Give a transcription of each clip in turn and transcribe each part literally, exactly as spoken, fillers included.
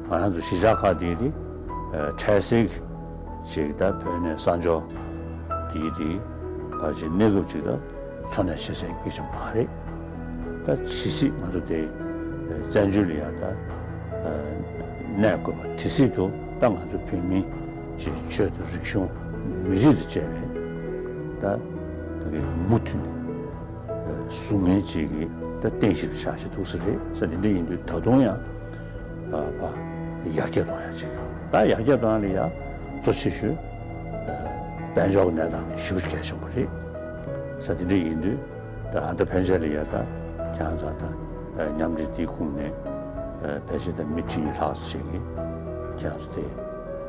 ང་རང་ཚོ་གཞིས་ཆགས་ཁག་དེ་དེ་འཕྲལ་སེལ་ཅིག་ད་བོད་ནས་གསར་འབྱོར་དེ་དེ་ཕལ་ཆེར་གནས་སྐབས་ཅིག་ད་འཚོ་གནས་བྱེད་སའི་སྐད་ཆ་མ་རེད། ད་ཇི་སྲིད་ང་ཚོ་དེ་བཙན་བྱོལ་ལ་ཡ་ད་གནས་དགོས་པ་དེ་སྲིད་དུ་ད་ང་ཚོ་བོད་མི་ཅིག་ཆོས་དང་རིག་གཞུང་མི་རིགས་དང་བཅས་པའི་ད་ད་གི་མུ་མཐུད་ནས་བཟུང་མཁན་ཅིག་གི་ད་རྟེན་གཞི་རུ་ཆགས་བཞིན་འདུག་ས་རེད་ས། དེ་འདྲ་ཡིན་དུས་ད་དུང་ཡང་ཡར་རྒྱས་གཏོང་ཡ་ཅིག་ད་ཡར་རྒྱས་གཏོང་ཡ་ལ་ཡ་གཙོ་ཆེ་ཤོས་དཔལ་འབྱོར་གྱི་གནས་སྟངས་ནི་ཞེ་པོ་གལ་ཆེན་པོ་རེད་ས། དེ་འདྲ་ཡིན་དུས། ད་ཨ་ད་ཕལ་ཆེར་ལ་ཡ་ད་ཁྱེད་རང་ཚོ་ད་མཉམ་འབྲེལ་འདིའི་ཁོངས་ནས་ཕལ་ཆེར་ད་མི་ཁྲི་གཉིས་ལྷག་ཙམ་ཞིག་གིས་ཁྱེད་རང་ཚོ་དེ་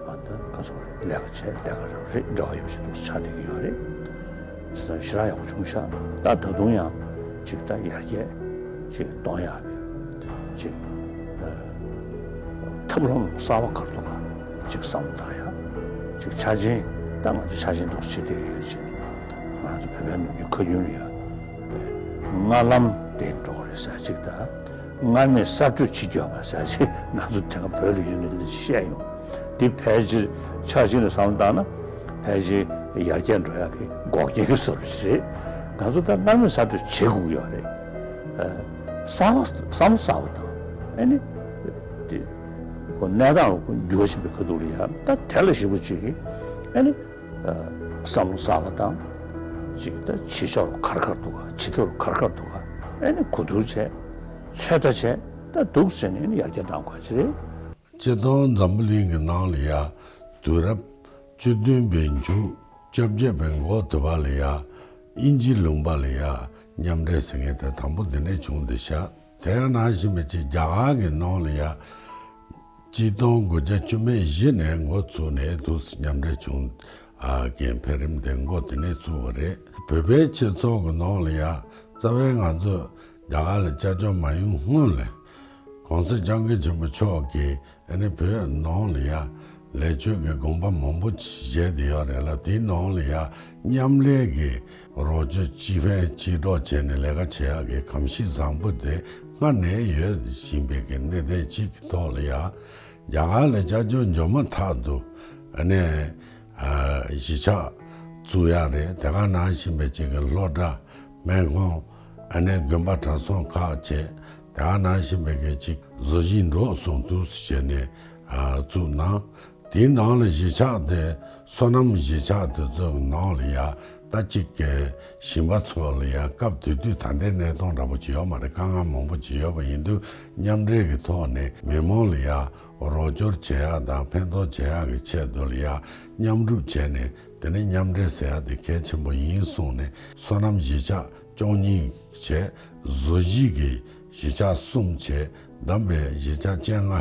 ཨ་ད་ག་ཚོད་རེད་ལས་ཀ་བྱས་ལས་ཀ་རག་རེད་འབྲེལ་བ་ཡོད་པ་ཞིག་འདུག་ཆགས་བསྡད་ཀྱི་ཡོད་རེད། བྱས་ཙང་ཞེ་དྲག་ཡག་པོ་བྱུང་ཤག་ད་ད་དུང་ཡང་ཅིག་ད་ཡར་རྒྱས་ཅིག་གཏོང་ཡག་གི་ཅིག་ཐབས་ལམ་གསར་པ་ག་རེ་འདུག་ག་ཅིག་བསམ་བློ་བཏང་ཡག་ཅིག་ཆ་ཆེན་ད་ང་ཚོ་ཆ་ཆེན་འདུག་བྱེད་བསྡད་ཀྱི་ཡོད་ཅིག་ང་ཚོ་བོད་པའི་ནམ་རྒྱུན་ཁ་རྒྱུན་ལ་ཡ་སྔ་ལམ་དེ་འགྲོ་གི་རེད་ཟེར་ཅིག་ད་སྔར་མེད་གསར་གྲུབ་ཅིག་ཡོད་པ་ཟེར་ཅིག་ང་ཚོ་དེ་སྔ་བོད་ལ་ཡོད་ནས་བཤད་ཡོང་། འདི་ཕལ་ཆེར་ཆ་ཆེན་ལ་བསམ་བློ་བཏང་ན་ཕལ་ཆེར་ཡར་རྒྱས་འགྲོ་ཡག་གི་འགོག་རྐྱེན་གྱི་བཟོ་འདྲ་ཞིག་རེད། ང་ཚོ་ད་སྔར་མེད་གསར་གྲུབ་བྱེད་དགོས་ཀྱི་ཡོད་རེད། གསར་པ་བསམ་བློ་གསར་པ་དང་ཨ་ནི་དེ་ཁོ་གནས་སྟངས་འགྱུར་བ་ཕྱིན་པའི་ཁ་ཐུག་ལ་ཡ་ད་དེ་ལ་ཞེ་པོ་ཅིག་གིས་ཨ་ནི་བསམ་བློ་གསར་པ་དང་ཅིག་ད་བྱེད་ཕྱོགས་ག་རེ་ག་རེ་འདུག་ག་བྱེད་ཐབས་ག་རེ་ག་རེ་འདུག་ག་ཨ་ནི་གོ་བསྡུར་བྱས་ཚོད་ལྟ་བྱས་ད་འདུག་ཟེར་ནས་ཨ་ནི་ཡར་རྒྱས་གཏང་དགོས་ཀྱི་རེད། སྤྱིར་བཏང་འཛམ་བུ་གླིང་གི་ནང་ལ་ཡ་དུས་རབས་བཅུ་བདུན་པའི་མཇུག་བཅོ་བརྒྱད་པའི་འགོ་དེ་བ་ལ་ཡ་དབྱིན་ཇི་ལུང་པ་ལ་ཡ་མཉམ་འབྲེལ་ཟེར་མཁན་དེ་དང་པོ་འདི་ནས་བྱུང་བསྡད་ཤག་དེ་ཡང་ནང་བཞིན་པའི་ཅིག་རྒྱ་གར་གྱི་ནང་ལ་ཡ་གཅིག་སྟོང་དགུ་བརྒྱ་བཅུ་མེད་བཞི་ནས་འགོ་བཙུགས་ནས་དུས་སུ་མཉམ་འབྲེལ་བྱུང་། ཨ་རྒན་འཕེལ་རིམ་དེ་འགོ་དེ་ནས་བཙུགས་པ་རེད། བོད་པའི་སྤྱི་ཚོགས་ཀྱི་ནང་ལ་ཡ་རྩ་བའི་ང་ཚོ་རྒྱ་གར་ལ་སྐྱབས་བཅོལ་མ་ཡོང་སྔོན་ལ་གོང་ས་སྐྱབས་མགོན་ཆེན་པོ་མཆོག་གིས་ཨ་ནི་བོད་ནང་ལ་ཡ་ལས་ཆོས་ཀྱི་དགོངས་པ་མང་པོ་བཞེས་བསྡད་ཡོད་རེད་ལ། དེའི་ནང་ལ་ཡ་མཉམ་ལས་ཀྱི་རོགས་སྐྱོར་གཅིག་ཕན་གཅིག་གྲོགས་བྱས་ནས་ལས་ཀ་བྱེད་ཡག་གི་གོམས་གཤིས་བཟང་པོ་དེ་སྔར་ནས་ཡོད་བཞིན་པའི་གི་གནད་དོན་གཅིག་གི་ཐོག་ལ་ཡ་རྒྱ་གར་ལ་སྐྱབས་བཅོལ་འབྱོར་མ་ཐག་ཏུ་ཨ་ནི་ཨ་གཞིས་ཆགས་བཙུགས་ཡག་རེད། དེ་ག་ནང་བཞིན་པའི་ཅིག་གི་སློབ་གྲྭ་སྨན་ཁང་ཨ་ནི་དགོན་པ་གྲྭ་ཚང་ཁག་བཅས་དེ་ག་ནང་བཞིན་པའི་གི་ཅིག་བཟོ་གཞིས་འབྲོག་གསུམ་དུ་བྱས་ནས་ཨ་བཙུགས་གནང་། དེའི་ནང་ལ་གཞིས་ཆགས་དེ་སོ་ནམ་གཞིས་ཆགས་དེ་ཚོའི་ནང་ལ་ཡ་ད་ཅིག་གི་ཞིང་པ་ཚོ་ལ་ཡ་སྐབས་དེ་དུས་ད་ལྟའི་གནས་སྟངས་འདྲ་པོ་ཅིག་ཡོད་མ་རེད། དཀའ་ངལ་མང་པོ་ཅིག་ཡོད་པ་ཡིན་དུས་མཉམ་འབྲེལ་གྱི་ཐོག་ནས་མི་མང་ལ་ཡ་རོགས་སྐྱོར་བྱེད་ཡག་དང་ཕན་ཐོགས་བྱེད་ཡག་གི་ཆེད་དུ་ལ་ཡ་མཉམ་རུབ་བྱས་ནས་དེ་ནས་མཉམ་འབྲེལ་ཟེར་ཡག་དེ་གལ་ཆེན་པོ་ཡིན་གསུངས་ནས་སོ་ནམ་གཞིས་ཆགས་བཅུ་གཉིས་བྱས། བཟོ་གཞིས་ཀྱི་གཞིས་ཆགས་གསུམ་བྱས། བསྡོམས་པས་གཞིས་ཆགས་བཅོ་ལྔ་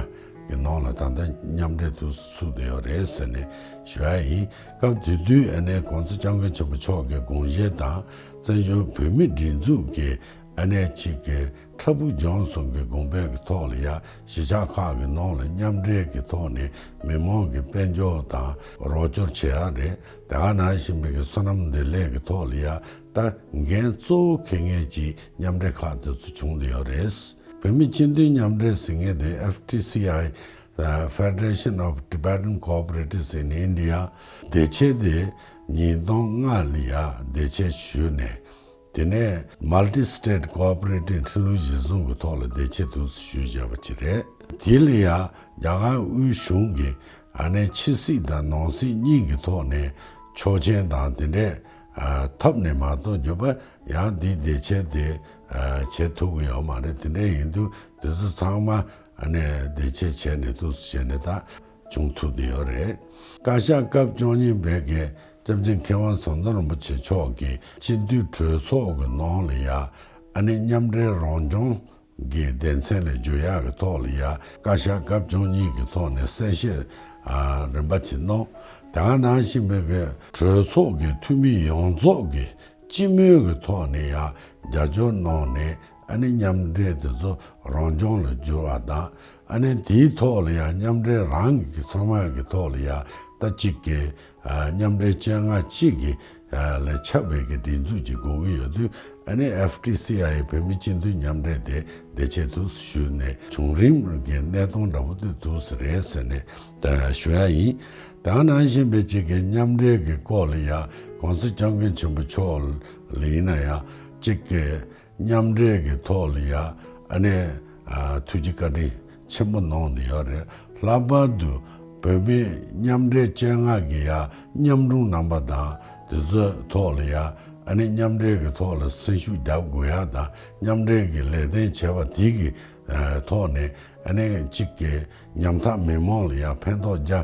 གི་ནང་ལ་ད་ལྟ་མཉམ་འབྲེལ་དུ་ཚུད་བསྡད་ཡོད་རེད་ཟེར་ནས་ཞུ་ཡག་ཡིན། སྐབས་དེ་དུས་ཨ་ནེ་གོང་ས་སྐྱབས་མགོན་ཆེན་པོ་མཆོག་གི་དགོངས་བཞེད་དང་བཙན་བྱོལ་བོད་མིའི་སྒྲིག་འཛུགས་ཀྱི་ཨ་ནེ་གཅིག་གི་ཕྲ་ཕུགས་ལྗོངས་གསུམ་གྱི་དགོངས་པའི་གི་ཐོག་ལ་ཡ་གཞིས་ཆགས་ཁག་གི་ནང་ལ་མཉམ་འབྲེལ་གྱི་ཐོག་ནས་མི་མང་གི་དཔལ་འབྱོར་དང་རོགས་སྐྱོར་བྱེད་ཡག་རེད། དེ་ག་ནང་བཞིན་པའི་གི་སོ་ནམ་འདེབས་ལས་ཀྱི་ཐོག་ལ་ཡ་ད་འགན་གཙོ་བོ་འཁྱེར་མཁན་གྱི་མཉམ་འབྲེལ་ཁག་དེ་ཚོ་བྱུང་བསྡད་ཡོད་རེད། བོད་མི་སྤྱི་མཐུན་མཉམ་འབྲེལ་ཟེར་མཁན་དེ་F T C I, Federation of Tibetan Cooperatives in India དེ་ཆེད་དེ་ཉིས་སྟོང་ལྔ་ལ་ཡ་དེ་ཆེད་ཞུས་ནས། དེ་ནས་Multi-State Cooperative ཁྲིམས་ལུགས་གཞིར་བཟུང་གི་ཐོག་ལ་དེ་ཆེད་དུ་ཞུས་བཞག་པ་ཅིག་རེད། དེ་ལ་ཡ་རྒྱ་གར་དབུས་གཞུང་གིས་ཨ་ནེ་ཕྱི་སྲིད་དང་ནང་སྲིད་གཉིས་ཀྱི་ཐོག་ནས་ཆོག་མཆན་དང་དེ་འདྲས་ཨ་ཐོབ་ནས་མ་གཏོགས་བརྒྱུད་པ་ཡང་འདི་དེ་ཆེད་དེ་ཨ་བྱེད་ཐུབ་ཀྱི་ཡོད་མ་རེད། དེ་འདྲས་ཡིན་དུས་དེ་ཚོ་ཚང་མ་ཨ་ནེ་དེ་ཆེད་བྱས་ནས་འདུག་བྱས་ནས་ད་བྱུང་ཐུབ་བསྡད་ཡོད་རེད། བཀའ་ཤག་སྐབས་བཅུ་གཉིས་པའི་གི་སྐྱབས་རྗེ་མཁས་དབང་ཟམ་གདོང་རིན་པོ་ཆེ་མཆོག་གིས་སྤྱི་འཐུས་གྲོས་ཚོགས་ཀྱི་ནང་ལ་ཡ་ཨ་ནེ་མཉམ་འབྲེལ་རང་སྐྱོང་གི་སྡེ་ཚན་ལ་འཇུག་ཡག་གི་ཐོག་ལ་ཡ་བཀའ་ཤག་སྐབས་བཅུ་གཉིས་ཀྱི་ཐོག་ནས་གསལ་བཤད་ཨ་རིམ་པ་ཅིག་གནང་། དེ་ག་ནང་བཞིན་པའི་གི་གྲོས་ཚོགས་ཀྱི་འཐུས་མི་ཡོངས་རྫོགས་ཀྱི་སྤྱི་མོས་ཀྱི་ཐོག་ནས་ཡང་རྒྱབ་སྐྱོར་གནང་ནས་ཨ་ནི་མཉམ་འབྲེལ་དེ་ཚོ་རང་སྐྱོང་ལ་བསྒྱུར་བ་དང་། ཨ་ནི་དེའི་ཐོག་ལ་ཡང་མཉམ་འབྲེལ་རང་གི་ཚང་མ་གི་ཐོག་ལ་ཡང་ད་གཅིག་གི་ཨ་མཉམ་འབྲེལ་བཅོ་ལྔ་གཅིག་གི་ཨ་ལ་ཁྱབ་པའི་གི་སྒྲིག་འཛུགས་ཅིག་དགོས་ཀྱི་ཡོད་དུས། ཨ་ནི་ཨེཕ་ཊི་སི་ཨའི་བོད་མི་སྤྱི་འཐུས་མཉམ་འབྲེལ་དེ་བདེ་སྐྱིད་དུ་ཞུས་ནས་བྱུང་རིམ་གྱི་གནས་སྟངས་འདྲ་པོ་དེ་འདུག་ཟེར་རེད་ཟེར་ནས་ད་ཞུ་ཡ་ཡིན། ད་ནང་བཞིན་པའི་གཅིག་གི་མཉམ་འབྲེལ་གྱི་སྐོར་ལ་ཡ་༸གོང་ས་༸སྐྱབས་མགོན་ཆེན་པོ་མཆོག་ལ་ཡིན་ན་ཡང་གཅིག་གི་མཉམ་འབྲེལ་གྱི་ཐོག་ལ་ཡ་ཨ་ནི་ཨ་ཐུགས་རྗེ་བཀའ་དྲིན་ཆེན་པོ་གནང་བསྡད་ཡོད་རེད། ལྷག་པར་དུ་བོད་མི་མཉམ་འབྲེལ་བཅོ་ལྔ་གི་ཡ་མཉམ་རུབ་རྣམ་པ་དང་དེ་ཚོའི་ཐོག་ལ་ཡ་ཨ་ནི་མཉམ་འབྲེལ་གྱི་ཐོག་ལ་སེམས་ཤུགས་རྒྱབ་དགོས་ཡ་དང་མཉམ་འབྲེལ་གྱི་ལས་དོན་བྱས་པ་དེ་གི་ཐོག་ནས་ཨ་ནི་གཅིག་གི་ཉམ་ཐག་མི་མང་ལ་ཡ་ཕན་ཐོགས་རྒྱ་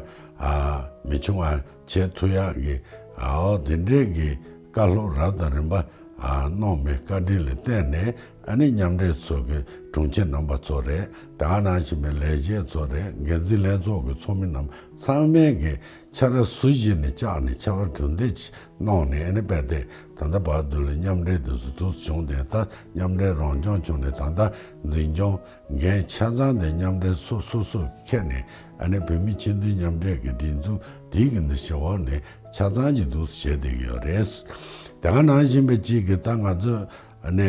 མི་ཆུང་བ་བྱེད་ཐུབ་ཡག་གི་ཨོ་དེ་འདྲས་ཀྱི་བཀའ་སློབ་རབ་དང་རིམ་པ་གནང་བའི་བཀའ་དྲིན་ལ་བརྟེན་ནས་ཨ་ནི་མཉམ་འབྲེལ་ཚོགས་ཀྱི་དྲུང་ཆེ་རྣམ་པ་ཚོ་རེད། ད་ག་ནང་བཞིན་པའི་ལས་བྱེད་ཚོ་རེད། འགན་འཛིན་ལྷན་ཚོགས་ཀྱི་ཚོགས་མི་རྣམས་ཚང་མས་ཀྱི་ཆ་ར་ཟུར་བཞི་ནས་བཅག་ནས་ཆ་བ་གྲུ་འདེགས་གནང་ནས་ཨ་ནི་རྦད་དེ་ད་ལྟ་བར་དུ་ལ་མཉམ་འབྲེལ་དུ་སུ་དུ་བྱུང་སྟེ་ད་མཉམ་འབྲེལ་རང་སྐྱོང་བྱུང་ནས་ད་ལྟ་འཛིན་སྐྱོང་འགན་ཆ་ཚང་དེ་མཉམ་འབྲེལ་སོ་སོ་སོ་ཁྱེར་ནས་ཨ་ནི་བོད་མི་སྤྱི་འཐུས་མཉམ་འབྲེལ་གྱི་སྒྲིག་འཛུགས་དེའི་གི་ནི་ཞེ་བོ་ནས་ཆ་ཚང་གྱི་འདུག་བྱས་བསྡད་ཀྱི་ཡོད་རེད། དེ་ག་ནང་བཞིན་པའི་གཅིག་གི་ད་ང་ཚོ་ཨ་ནི་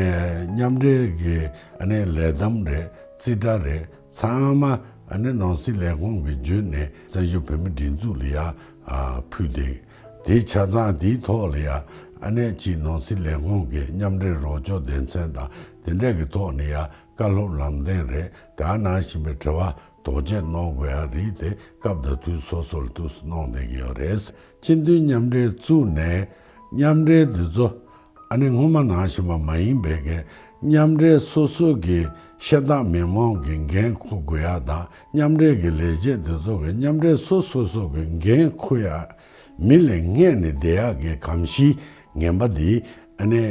མཉམ་འབྲེལ་གྱི་ཨ་ནི་ལས་བསྡོམས་རེད། རྩིས་ཁྲ་རེད། ཚང་མ་ཨ་ནི་ནང་སྲིད་ལས་ཁུངས་ཀྱི་བརྒྱུད་ནས་བཙན་བྱོལ་བོད་མི་སྒྲིག་འཛུགས་ལ་ཡ་ཕུལ་ཏེ་དེ་ཆ་ཚང་དེའི་ཐོག་ལ་ཡ་ཨ་ནི་གཅིག་ནང་སྲིད་ལས་ཁུངས་ཀྱི་མཉམ་འབྲེལ་རོགས་སྐྱོར་སྡེ་ཚན་དང་དེ་འདྲ་གི་ཐོག་ནས་ཡ་བཀའ་སློབ་ལམ་སྟོན་རེད། དེ་ག་ནང་བཞིན་པའི་དྲི་བ་དོགས་དཔྱད་གནང་དགོས་ཡ་རིགས་དེ་སྐབས་དང་དུས་སོ་སོ་ལ་དུས་སུ་གནང་བསྡད་ཀྱི་ཡོད་རེད། སྤྱི་འཐུས་མཉམ་འབྲེལ་བཙུགས་ནས་མཉམ་འབྲེལ་འདི་ཚོ་ཨ་ནི་སྔོན་མ་ནང་བཞིན་པ་མ་ཡིན་པའི་གི་མཉམ་འབྲེལ་སོ་སོ་གི་ཤ་སྟག་མི་མང་གི་འགན་འཁུར་དགོས་ཡ་དང་མཉམ་འབྲེལ་གི་ལས་བྱེད་འདི་ཚོ་གི་མཉམ་འབྲེལ་སོ་སོ་སོ་གི་འགན་འཁུར་ཡ་མི་ལས་སྔས་ནས་བསྡད་ཡག་གི་གོམས་གཤིས་ངན་པ་འདི་ཨ་ནི་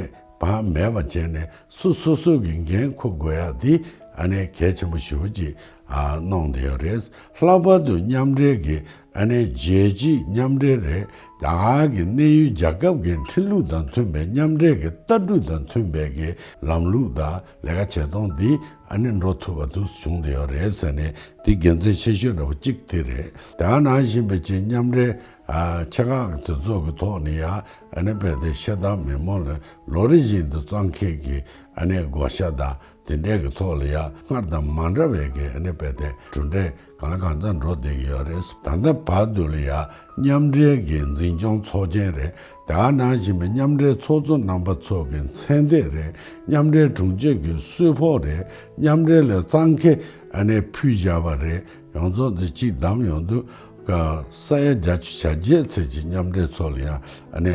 བག་མེད་པ་བྱས་ནས་སོ་སོ་སོ་གི་འགན་འཁུར་དགོས་ཡ་འདི་ཨ་ནི་གལ་ཆེན་པོ་ཞེ་པོ་ཅིག་ཨ་གནང་བསྡད་ཡོད་རེད། ལྷག་པར་དུ་མཉམ་འབྲེལ་གྱི་ཨ་ནི་རྒྱལ་སྤྱིའི་མཉམ་འབྲེལ་རེད། རྒྱ་གར་གྱི་གནས་ཡུལ་རྒྱལ་ཁབ་ཀྱི་ཁྲིམས་ལུགས་དང་མཐུན་པའི་མཉམ་འབྲེལ་གྱི་ལྟ་གྲུབ་དང་མཐུན་པའི་གི་ལམ་ལུགས་དང་ལས་ཀ་བྱེད་སྟངས་འདི་ཨ་ནི་འགྲོ་ཐུབ་པ་དུ་བྱུང་བསྡད་ཡོད་རེད་ཟེར་ནས་དེ་དགེ་མཚན་ཆེ་ཤོས་འདྲ་པོ་གཅིག་དེ་རེད། དེ་ག་ནང་བཞིན་པའི་ཅིག་མཉམ་འབྲེལ་ཨ་ཆེ་ཁག་གི་དུས་ཚོད་ཀྱི་ཐོག་ནས་ཡ་ཨ་ནི་རྦད་དེ་ཤ་སྟག་མི་མང་ལ་ལོ་རེ་བཞིན་དུ་གཙང་ཁེལ་གྱི་ཨ་ནི་བགོ་བཤའ་དང་དེ་འདྲས་ཀྱི་ཐོག་ལ་ཡ་སྔར་དང་མ་འདྲ་བའི་གི་ཨ་ནི་རྦད་དེ་གྲུབ་འབྲས་གང་ལ་གང་འཚམ་འགྲོ་བསྡད་ཀྱི་ཡོད་རེད། ད་ལྟ་བར་དུ་ལ་ཡ་མཉམ་འབྲེལ་གྱི་འཛིན་སྐྱོང་ཚོགས་ཆེན་རེད། དེ་ག་ནང་བཞིན་པའི་མཉམ་འབྲེལ་ཚོགས་གཙོ་རྣམ་པ་ཚོ་གི་མཚན་དེབ་རེད། མཉམ་འབྲེལ་དྲུང་ཆེ་གི་གསོལ་ཕོགས་རེད། མཉམ་འབྲེལ་ལ་གཙང་ཁེལ་ཨ་ནི་ཕུལ་བཞག་པ་རེད། ཡོངས་རྫོགས་དེ་གཅིག་བདམས་ཡོང་དུས་ཀ་ས་ཡ་བརྒྱད་ཅུ་གྱ་བརྒྱད་ཚད་ཀྱི་མཉམ་འབྲེལ་ཚོགས་ལ་ཡང་ཨ་ནི་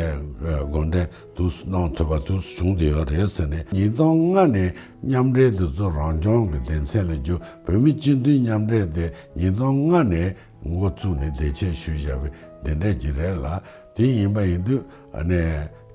དགོངས་འགྲེལ་དུ་གནང་ཐུབ་པ་དུ་བྱུང་བསྡད་ཡོད་རེད་ཟེར་ནས། ཉིས་སྟོང་ལྔ་ནས་མཉམ་འབྲེལ་དེ་ཚོ་རང་སྐྱོང་གི་སྡེ་ཚན་ལ་བསྒྱུར། བོད་མི་སྤྱི་འཐུས་མཉམ་འབྲེལ་དེ་ཉིས་སྟོང་ལྔ་ནས་འགོ་བཙུགས་ནས་དེ་ཆེད་ཞུས་བཞག་པའི་འདི་འདྲས་ཀྱི་རེད་ལ། དེ་ཡིན་པ་ཡིན་དུས་ཨ་ནི་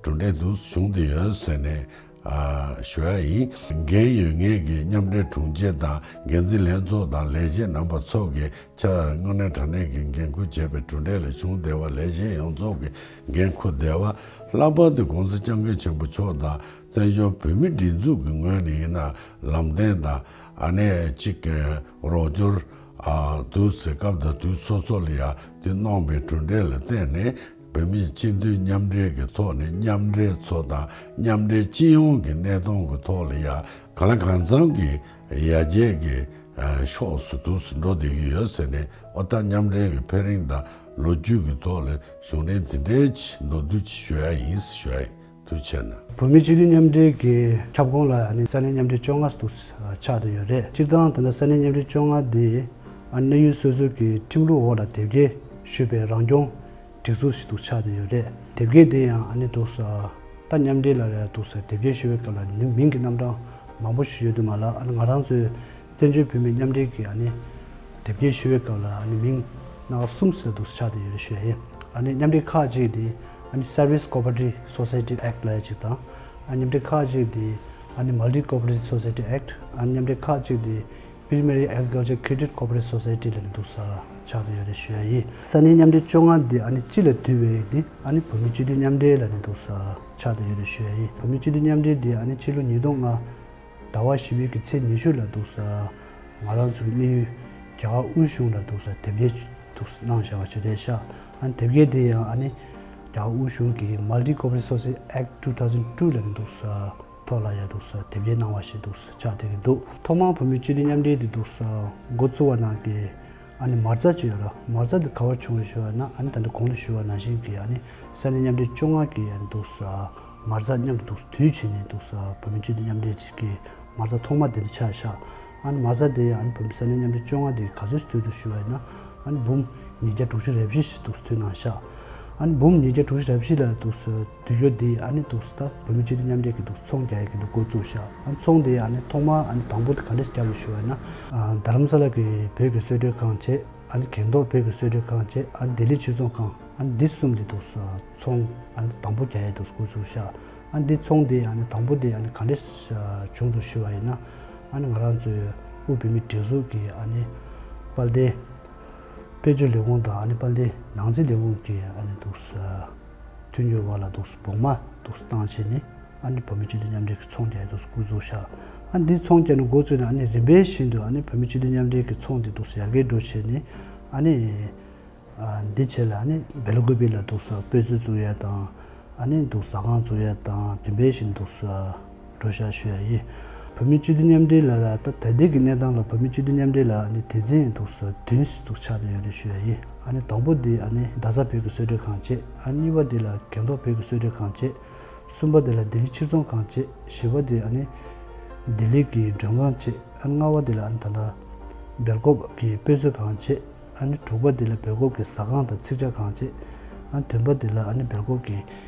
གྲུབ་འབྲས་དུ་བྱུང་བསྡད་ཡོད་ཟེར་ནས། ཨ་ཞུ་ཡ་ཡིན། འགན་ཡོད་མཁན་གྱི་མཉམ་འབྲེལ་དྲུང་ཆེ་དང་འགན་འཛིན་ལྷན་ཚོགས་དང་ལས་བྱེད་རྣམ་པ་ཚོ་གིས་ཆ་དངོས་གནས་དྲང་གནས་ཀྱི་འགན་འཁུར་བྱས་པའི་གྲུབ་འབྲས་ལ་བྱུང་བསྡད་པ། ལས་བྱེད་ཡོངས་རྫོགས་ཀྱི་འགན་འཁུར་བསྡད་པ། ལྷག་པར་དུ་༸གོང་ས་༸སྐྱབས་མགོན་ཆེན་པོ་མཆོག་དང་བཙན་བྱོལ་བོད་མིའི་སྒྲིག་འཛུགས་ཀྱི་ངོས་ནས་ཡིན་ན་ལམ་སྟོན་དང་ཨ་ནི་གཅིག་གི་རོགས་སྐྱོར་ཨ་དུས་ཚོད་སྐབས་དང་དུས་སོ་སོ་ལ་ཡ་དེ་གནང་བའི་གྲུབ་འབྲས་ལ་བརྟེན་ནས། བོད་མིའི་སྤྱི་འཐུས་མཉམ་འབྲེལ་གྱི་ཐོག་ནས་མཉམ་འབྲེལ་ཚོ་དང་མཉམ་འབྲེལ་སྤྱི་ཡོངས་ཀྱི་གནས་སྟངས་ཀྱི་ཐོག་ལ་ཡ་གང་ལ་གང་འཚམ་གྱི་ཡར་རྒྱས་ཀྱི་ཨ་ཕྱོགས་སུ་དུས་སུ་འགྲོ་བསྡད་ཀྱི་ཡོད་ཟེར་ནས། ཨོ་ད་མཉམ་འབྲེལ་གྱི་འཕེལ་རིམ་དང་ལོ་རྒྱུས་ཀྱི་ཐོག་ལ་གཞུང་འབྲེལ་འདི་འདྲའི་ཆེ་མདོར་བསྡུས་ཅིག་ཞུ་ཡ་ཡིན་ཞུ་ཡ་ཡིན། ཐུགས་རྗེ་གནང་། བོད་མིའི་སྤྱི་འཐུས་མཉམ་འབྲེལ་གྱི་ཁྱབ་ཁོངས་ལ་ཨ་ནི་ས་གནས་མཉམ་འབྲེལ་བཅོ་ལྔ་འདུག་ཆགས་བསྡད་ཡོད་རེད། སྤྱིར་བཏང་ད་ལྟ་ས་གནས་མཉམ་འབྲེལ་བཅོ་ལྔ་འདི་ཨ་ནི་གནས་ཡུལ་སོ་སོ་གི་ཁྲིམས་ལུགས་འོག་ལ་དེབ་སྐྱེལ་ཞུས་པའི་རང་སྐྱོང་སྒྲིག་འཛུགས་ཤིག་འདུག་ཆགས་བསྡད་ཡོད་རེད། དེབ་སྐྱེལ་འདི་ཡང་ཨ་ནི་འདུག་ས་ད་མཉམ་འབྲེལ་ལ་རེད་འདུག་ས་དེབ་སྐྱེལ་ཞུ་བའི་སྐབས་ལ་ནི་མིང་གི་རྣམ་གྲངས་མང་པོ་ཞིག་ཡོད་དུས་མ་ལ། ཨ་ནི་ང་རང་ཚོའི་བཙན་བྱོལ་བོད་མིའི་མཉམ་འབྲེལ་གྱི་ཨ་ནི་དེབ་སྐྱེལ་ཞུ་བའི་སྐབས་ལ་ཨ་ནི་མིང་སྣ་ཁ་གསུམ་ཟེར་འདུག་ཆགས་བསྡད་ཡོད་རེད་ཞུ་ཡ་ཡིན། ཨ་ནི་མཉམ་འབྲེལ་ཁག་ཅིག་དེ་ཨ་ནི་Service Cooperative Society Act ལབ་ཡ་ཅིག་དང་། ཨ་མཉམ་འབྲེལ་ཁག་ཅིག་དེ་ཨ་ནི་Multi Cooperative Society Act། ཨ་ནི་མཉམ་འབྲེལ་ཁག་ཅིག་དེ་Primary Agriculture Credit Cooperative Society ལབ་ནས་འདུག་ས་ཆགས་བསྡད་ཡོད་རེད་ཞུ་ཡ་ཡིན། ས་གནས་མཉམ་འབྲེལ་བཅོ་ལྔ་འདི་ཨ་ནི་སྤྱི་ལ་འདུས་པའི་འདི་ཨ་ནི་བོད་མིའི་སྤྱི་འཐུས་མཉམ་འབྲེལ་ལབ་ནས་འདུག་ས་ཆགས་བསྡད་ཡོད་རེད་ཞུ་ཡ་ཡིན། བོད་མིའི་སྤྱི་འཐུས་མཉམ་འབྲེལ་འདི་ཨ་ནི་ཕྱི་ལོ་ཉིས་སྟོང་ལྔ་ཟླ་བ་བཞི་པའི་གི་ཚེས་ཉི་ཤུ་ལ་འདུག་ས་ང་རང་ཚོའི་གནས་ཡུལ་རྒྱ་གར་དབུས་གཞུང་ལ་འདུག་ས་དེབ་སྐྱེལ་འདུག་ས་གནང་བཞག་པ་ཞིག་རེད་ཤག་ཨ་ནི་དེབ་སྐྱེལ་འདི་ཡང་ཨ་ནི་རྒྱ་གར་དབུས་གཞུང་གི་Multi Cooperative Society Act two thousand two ལབ་ནས་འདུག་ས། ཐོག་ལ་ཡ་འདུག་ས་དེབ་སྐྱེལ་གནང་བ་ཞིག་འདུག་ས་ཆགས་བསྡད་ཀྱི་འདུག་ཐོག་མར་བོད་མིའི་སྤྱི་འཐུས་མཉམ་འབྲེལ་དེ་འདུག་ས་འགོ་བཙུགས་པ་ནང་གི་ཨ་ནི་མ་རྩ་ཅིག་ཡོད་ར། མ་རྩ་དེ་ག་བར་བྱུང་རེད་ཞུ་བ་ན། ཨ་ནི་ད་ལྟ་གོང་དུ་ཞུ་བ་ནང་བཞིན་གྱི་ཨ་ནི་ས་གནས་མཉམ་འབྲེལ་བཅོ་ལྔ་གི་ཨ་ནི་འདུག་ས་མ་རྩ་མཉམ་དུ་འདུག་ས་མཐུན་བྱས་ནས་འདུག་ས་བོད་མིའི་སྤྱི་འཐུས་མཉམ་འབྲེལ་གྱི་མ་རྩ་ཐོག་མ་དེ་འདྲ་ཆགས་ཤག་ཨ་ནི་མ་རྩ་དེ་ཡང་ཨ་ནི་བོད་མི་ས་གནས་མཉམ་འབྲེལ་བཅོ་ལྔ་དེ་ག་ཚོད་ཞིག་མཐུད་འདུག་ཞུ་བ་ཡིན་ན། ཨ་ནི་འབུམ་ཉིས་བརྒྱ་དྲུག་ཅུ་རེ་བཞི་ཞིག་འདུག་མཐུད་གནང་ཤག་ཨ་ནི་འབུམ་ཉིས་བརྒྱ་དྲུག་ཅུ་རེ་བཞི་ལ་འདུག་ས་དུས་འགྱུར་འདི་ཨ་ནི་འདུག་ས་ད་བོད་མི་སྤྱི་འཐུས་མཉམ་འབྲེལ་གྱི་འདུག་ཚོང་རྒྱག་ཡས་ཀྱི་འདུག་འགོ་བཙུགས་ཤག་ཨ་ནི་ཚོང་དེ་ཨ་ནི་ཐོག་མར་ཨ་ནི་དང་པོ་དེ་ག་འདྲས་བརྒྱབ་ལ་ཞུ་བ་ཡིན་ན། ཨ་རྡ་རམ་ས་ལ་གི་བོད་ཀྱི་གསོལ་མགྲོན་ཁང་བྱས། ཨ་ནི་གངས་མདོག་བོད་ཀྱི་གསོལ་མགྲོན་ཁང་བྱས། ཨ་ནི་ལྡི་ལི་ཆོས་ཚོགས་ཁང་། ཨ་ནི་འདི་གསུམ་དེ་འདུག་ས་ཚོང་ཨ་ནི་དང་པོ་རྒྱག་ཡས་འདུག་འགོ་བཙུགས་ཤག་ཨ་ནི་འདི་ཚོང་དེ་ཨ་ནི་དང་པོ་དེ་ཨ་ནི་ག་འདྲས་བྱུང་འདུག་ཞུ་བ་ཡིན་ན། ཨ་ནི་ང་རང་ཚོའི་དབུས་བོད་མིའི་སྒྲིག་འཛུགས་ཀྱི་ཨ་ནི་དཔལ་ལྡན་དཔལ་འབྱོར་ལས་ཁུངས་དང་ཨ་ནི་དཔལ་ལྡན་ནང་སྲིད་ལས་ཁུངས་ཀྱི་ཨ་ནི་འདུག་ས་མཐུན་འགྱུར་བ་ལ་འདུག་ས་བོགས་མ་འདུག་ས་བཏང་བྱས་ནས་ཨ་ནི་བོད་མི་སྤྱི་འཐུས་མཉམ་འབྲེལ་གྱི་ཚོང་རྒྱག་ཡས་འདུག་ས་འགོ་བཙུགས་ཤག་ཨ་ནི་འདི་ཚོང་རྒྱག་ནས་འགོ་བཙུགས་ནས་ཨ་ནི་རིམ་པས་བཞིན་དུ་ཨ་ནི་བོད་མི་སྤྱི་འཐུས་མཉམ་འབྲེལ་གྱི་ཚོང་དེ་འདུག་ས་ཡར་རྒྱས་འགྲོ་བྱས་ནས། ཨ་ནི་ཨ་འདི་བྱས་ལ་ཨ་ནི་སྦེལ་ཀོབ་ལ་འདུག་ས་དཔེ་མཛོད་བཙུགས་ཡས་དང་། ཨ་ནི་འདུག་ཟ་ཁང་བཙུགས་ཡས་དང་རིམ་པས་བཞིན་འདུག་ས་འགྲོ་ཤག་ཞུ་ཡ་ཡིན། བོད་མི་སྤྱི་འཐུས་མཉམ་འབྲེལ་ལ་ལ་ད་ད་ལྟའི་གི་གནས་སྟངས་ལ་བོད་མི་སྤྱི་འཐུས་མཉམ་འབྲེལ་ལ་ཨ་ནི་སྡེ་ཚན་འདུག་ས་བདུན་ཞིག་འདུག་ཆགས་བསྡད་ཡོད་རེད་ཞུ་ཡ་ཡིན། ཨ་ནི་དང་པོ་འདི་ཨ་ནི་རྡ་ས་བོད་ཀྱི་གསོལ་མགྲོན་ཁང་བྱས། ཨ་གཉིས་པ་འདི་ལ་གངས་མདོག་བོད་ཀྱི་གསོལ་མགྲོན་ཁང་བྱས། གསུམ་པ་འདི་ལ་ལྡི་ལི་ཆོས་ཚོགས་ཁང་བྱས། བཞི་པ་འདི་ཨ་ནི་ལྡི་ལི་གི་མགྲོན་ཁང་བྱས། ཨ་ལྔ་པ་འདི་ལ་ཨ་ནི་ད་ལྟ་སྦེལ་ཀོབ་ཀྱི་དཔེ་མཛོད་ཁང་བྱས། ཨ་ནི་དྲུག་པ་འདི་ལ་སྦེལ་ཀོབ་ཀྱི་ཟ་ཁང་དང་ཚིག་ཇ་ཁང་བྱས། ཨ་ནི་བདུན་པ་འདི་ལ་ཨ་ནི་སྦེལ་ཀོབ་ཀྱི་